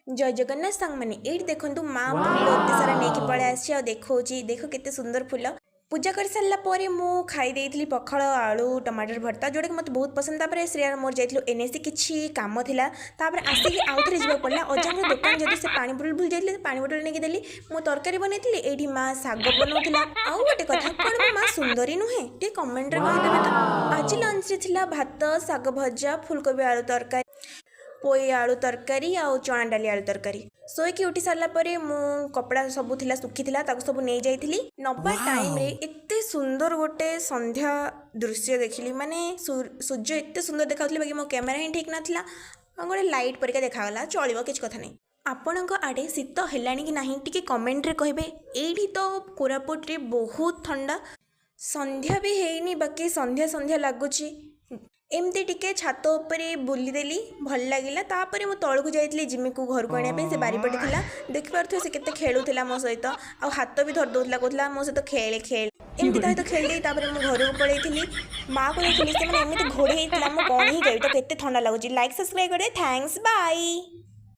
ଜୟ ଜଗନ୍ନାଥ ସାଙ୍ଗମାନେ। ଏଇଠି ଦେଖନ୍ତୁ, ମା ଫୁଲ ଏତେ ସାରା ନେଇକି ପଳେଇ ଆସିଛି ଆଉ ଦେଖାଉଛି। ଦେଖ କେତେ ସୁନ୍ଦର ଫୁଲ। ପୂଜା କରିସାରିଲା ପରେ ମୁଁ ଖାଇ ଦେଇଥିଲି ପଖାଳ, ଆଳୁ ଟମାଟର ଭର୍ତ୍ତା, ଯେଉଁଟାକି ମୋତେ ବହୁତ ପସନ୍ଦ। ତାପରେ ଶ୍ରେୟାର ମୋର ଯାଇଥିଲୁ ଏନ୍ଏସି, କିଛି କାମ ଥିଲା। ତାପରେ ଆସିକି ଆଉଥରେ ଯିବାକୁ ପଡ଼ିଲା ଅଜାଙ୍କ ଦୋକାନ, ଯେହେତୁ ସେ ପାଣି ବୋଟଲ ଭୁଲି ଯାଇଥିଲେ। ପାଣି ବୋଟଲ ନେଇକି ଦେଲି। ମୁଁ ତରକାରୀ ବନେଇଥିଲି, ଏଇଠି ମା ଶାଗ ବନଉଥିଲା। ଆଉ ଗୋଟେ କଥା, କ'ଣ ମୋ ମା ସୁନ୍ଦରୀ ନୁହେଁ? ଟିକେ କମେଣ୍ଟରେ କହିଦେବେ ତ। ଆଜି ଲଞ୍ଚରେ ଥିଲା ଭାତ, ଶାଗ ଭଜା, ଫୁଲକୋବି ଆଳୁ ତରକାରୀ, ପୋଇ ଆଳୁ ତରକାରୀ ଆଉ ଚଣା ଡାଲି ଆଳୁ ତରକାରୀ। ଶୋଇକି ଉଠି ସାରିଲା ପରେ ମୁଁ କପଡ଼ା ସବୁ ଥିଲା, ଶୁଖିଥିଲା, ତାକୁ ସବୁ ନେଇଯାଇଥିଲି। ନବା ଟାଇମ୍ରେ ଏତେ ସୁନ୍ଦର ଗୋଟେ ସନ୍ଧ୍ୟା ଦୃଶ୍ୟ ଦେଖିଲି, ମାନେ ସୂର୍ଯ୍ୟ ଏତେ ସୁନ୍ଦର ଦେଖାଉଥିଲେ। ବାକି ମୋ କ୍ୟାମେରା ହିଁ ଠିକ୍ ନଥିଲା ଆଉ ଗୋଟେ ଲାଇଟ୍ ପରିକା ଦେଖାଗଲା। ଚଳିବ, କିଛି କଥା ନାହିଁ। ଆପଣଙ୍କ ଆଡ଼େ ଶୀତ ହେଲାଣି କି ନାହିଁ, ଟିକେ କମେଣ୍ଟରେ କହିବେ। ଏଇଠି ତ କୋରାପୁଟରେ ବହୁତ ଥଣ୍ଡା। ସନ୍ଧ୍ୟା ବି ହେଇନି, ବାକି ସନ୍ଧ୍ୟା ସନ୍ଧ୍ୟା ଲାଗୁଛି। ଏମିତି ଟିକେ ଛାତ ଉପରେ ବୁଲିଦେଲି, ଭଲ ଲାଗିଲା। ତାପରେ ମୁଁ ତଳକୁ ଯାଇଥିଲି ଜିମିକୁ ଘରକୁ ଆଣିବା ପାଇଁ। ସେ ବାରିପଟେ ଥିଲା। ଦେଖିପାରୁଥିବେ, ସେ କେତେ ଖେଳୁଥିଲା ମୋ ସହିତ ଆଉ ହାତ ବି ଧରି ଦେଉଥିଲା, କହୁଥିଲା ମୋ ସହିତ ଖେଳେ ଖେଳେ। ଏମିତି ତା ସହିତ ଖେଳିଦେଇ ତାପରେ ମୁଁ ଘରକୁ ପଳେଇଥିଲି। ମାଆକୁ ଦେଖିଲି, ସେମାନେ ଏମିତି ଘୋଡ଼େଇ ହେଇଥିଲା, ମୁଁ କ'ଣ ହିଁ କହିବି ତାକୁ, ଏତେ ଥଣ୍ଡା ଲାଗୁଛି। ଲାଇକ୍, ସବସ୍କ୍ରାଇବ୍ କରିବେ। Thanks, bye.